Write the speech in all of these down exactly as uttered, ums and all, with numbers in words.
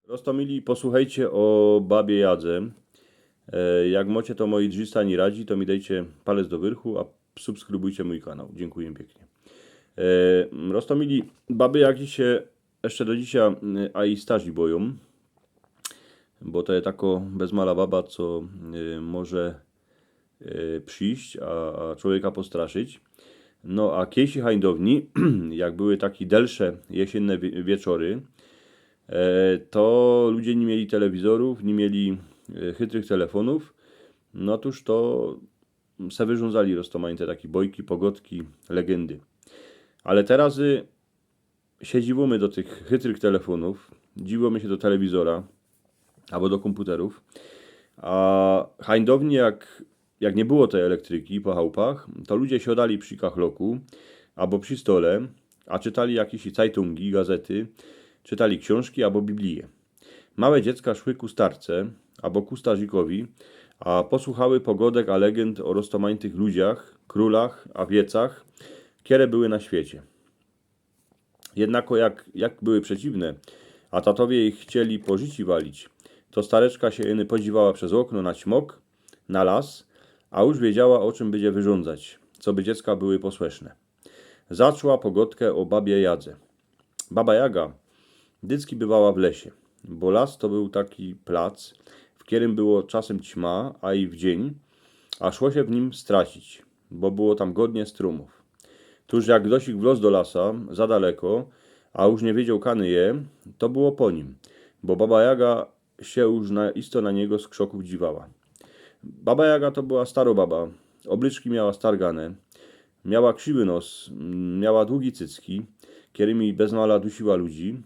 Roztōmili, posłuchejcie ô babie Jadze. E, jak mocie to mojej drzista niy radzi, to mi dejcie palec do wyrchu, a subskrybujcie mōj kanał. Dziynkuję piyknie. E, roztōmili, baby Jagi sie jeszcze do dzisiej, y, a i starzi bojōm, bo to je tako bez mala baba, co, y, może, y, przijś, a, a czowieka postraszyć. No a kiejsi hańdowni, jak były take delsze jesiynne wie-, wieczory, e, to ludzie niy mieli telewizorōw, niy mieli, e, chytrych telefonōw, no tōż to se wyrzucali roztōmajte take bojki, pogodki, legyndy. Ale teroz, y, sie dziwōmy do tych chytrych telefonōw, dziwōmy sie do telewizora abo do kōmputerōw. A hańdowni, jak, jak niy było tyj elektryki po chałpach, to ludzie siodali przi kachloku abo przi stole, a czytali jakeś cajtungi, gazety, czytali ksiōnżki abo biblije. Małe dziecka szły ku starce abo ku starzikowi, a posłuchały pogodek a legynd ô roztōmajtych ludziach, krōlach a wiecach, kere były na świecie. Jednako jak, jak były przeciwne, a tatowie ich chcieli po życiu walić, to stareczka sie iny podziwała bez ôkno na ćmok, na las, a już wiedziała, ô czym bydzie wyrzucać, coby dziecka były posłeszne. Zaczła pogodkã ô babie Jadze. Baba Jaga dycki bywała w lesie, bo las to bōł taki plac, w kerym było czasym ćma, a i w dziyń, a szło sie w nim stracić, bo było tam godnie strōmōw. Tōż jak dosik wlŏz do lasa, za daleko, a już niy wiedzioł, kany je, to było po nim, bo baba Jaga sie już na, isto na niego z krzokōw dziwała. Baba Jaga to była staro baba, ôblyczki miała stargane, miała krziwy nos, mm, miała dugi cycki, kerymi bez mala dusiła ludzi.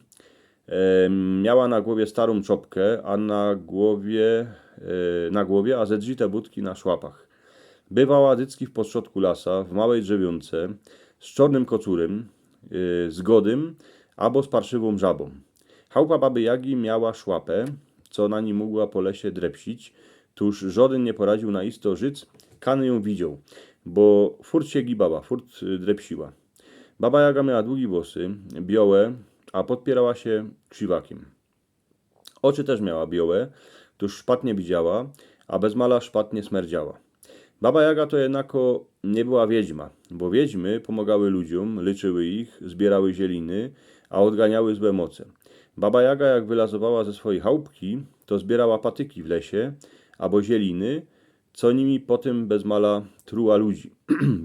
E, miała na głowie starōm czopkã, a na głowie, e, na głowie, a zedrzite butki na szłapach. Bywała dycki w postrzodku lasa, w małej drzewiōnce, z czornym kocurym, e, z godym, abo z parszywōm żabōm. Chałpa baby Jagi miała szłapã, co na ni mogła po lesie drepsić, tōż żodyn niy poradziōł na isto żyć, kany jōm widzioł, bo furt sie gibała, furt, y, drepsiła. Baba Jaga miała dugi włosy, biołe, a podpiyrała sie krziwakym. Ôczy tyż miała biołe, tōż szpatnie widziała, a bez mala szpatnie smyrdziała. Baba Jaga to jednako niy była wiedźma, bo wiedźmy pōmogały ludziōm, lyczyły ich, zbierały zieliny, a ôdganiały złe moce. Baba Jaga, jak wylazowała ze swojij chałpki, to zbierała patyki w lesie abo zieliny, co nimi potym bez mala truła ludzi.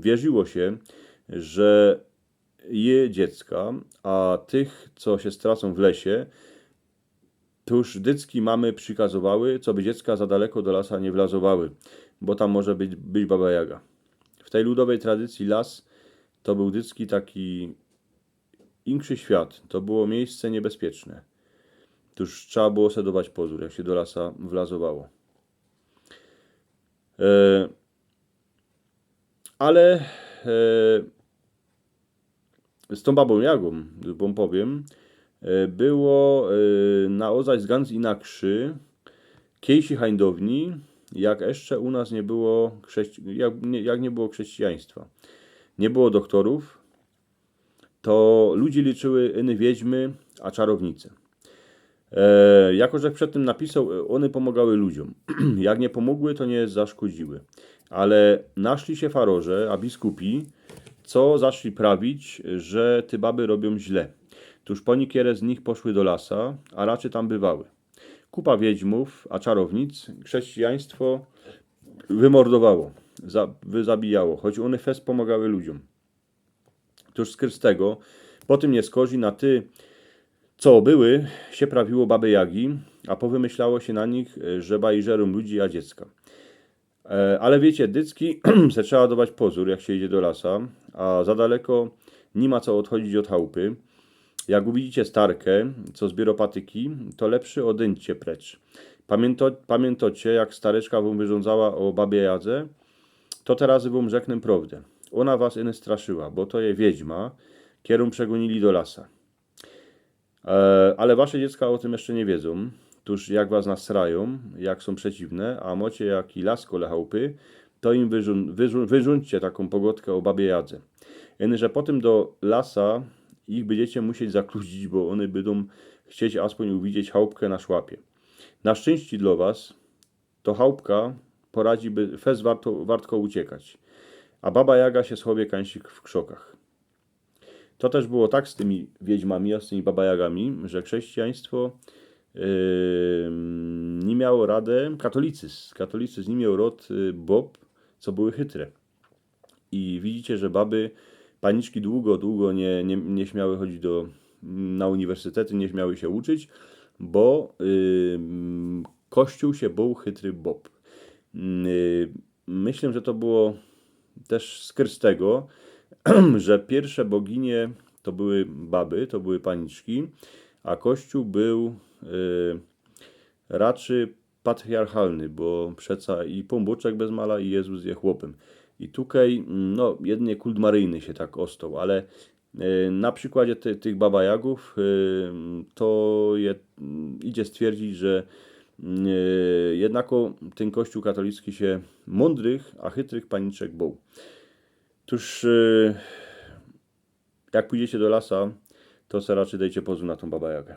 Wierziło sie, że je dziecka, a tych, co sie stracōm w lesie, tōż dycki mamy przikazowały, coby dziecka za daleko do lasa niy wlazowały, bo tam może być, być baba Jaga. W tyj ludowyj tradycyji las to bōł dycki taki inszy świat, to było miejsce niebezpieczne. Tōż trzeba było se dować pozōr, jak sie do lasa wlazowało. E, ale, e, z tōm babōm Jagōm, wōm powiym, e, było, e, naozaj zgans inakszy, kiejsi hańdowni, jak jeszcze u nas niy było chrześci-, jak niy, jak niy było chrześcijaństwa. Niy było dochtorōw, to ludzi lyczyły iny wiedźmy, a czarownice. E, jako że przed tym napisoł, e, ône pōmogały ludziōm. Jak niy pōmogły, to niy zaszkodziły. Ale naszli sie faroże, a biskupi, co zaczli prawić, że te baby robiōm źle. Tōż po nikere z nich poszły do lasa, a raczy tam bywały. Kupa wiedźmōw, a czarownic chrześcijaństwo wymordowało, za-, wyzabijało, choć ône fest pōmogały ludziōm. Tōż skyrz tego, po tym niy skorzij na te, co były, sie prawiło baby Jagi, a powymyślało sie na nich, e, że bajerōm ludzi a dziecka. E, ale wiycie, dycki se trzeba dować pozōr, jak sie idzie do lasa, a za daleko niy ma co ôdchodzić ôd chałpy. Jak uwidzicie starkã, co zbiyrŏ patyki, to lepszy ôdyńdźcie precz. Pamiynto-, pamiyntocie, jak stareczka wōm wyrzucała ô babie Jadze? To teroz wōm rzeknę prowdã. Ôna was iny straszyła, bo to je wiedźma, kerōm przegōnili do lasa. E, ale wasze dziecka ô tym jeszcze niy wiedzōm. Tōż jak was nastrajōm, jak sōm przeciwne, a mocie jaki las kole chałpy, to im wyrzu-, wyrzu-, wyrzućcie takōm pogodkã ô babie Jadze. Iny że potym do lasa ich bydziecie musieć zakludzić, bo ône bydōm chcieć aspōń uwidzieć chałpkã na szłapie. Na szczynście dlŏ was to chałpka poradzi by fest warto, wartko uciekać, a Baba Jaga sie schowije kańsik w krzokach. To tyż było tak z tymi wiedźmami, a z tymi Baba Jagami, że chrześcijaństwo yy, niy miało rady katolicyzm. Katolicyzm niy miał rad yy, bob, co były chytre. I widzicie, że baby, paniczki długo, długo niy, niy, niy śmiały chodzić do, na uniwersytety, niy śmiały sie uczyć, bo yy, Kościół sie bōł chytrych bob. Yy, myślę, że to było tyż skres tego, że piyrwsze boginie to były baby, to były paniczki, a Kościół bōł yy, raczyj patriarchalny, bo przeca i Pōnbōczek bez mala, i Jezus je chłopym. I tukej, no, jednie kult maryjny sie tak ôstoł, ale yy, na przikładzie ty, tych Baba Jagōw yy, to je, yy, idzie stwierdzić, że yy, jednako tyn Kościół katolicki sie mōndrych, a chytrych paniczek boł. Tōż yy, jak pōjdziecie do lasa, to se raczyj dejcie pozōr na tōm Baba Jagã.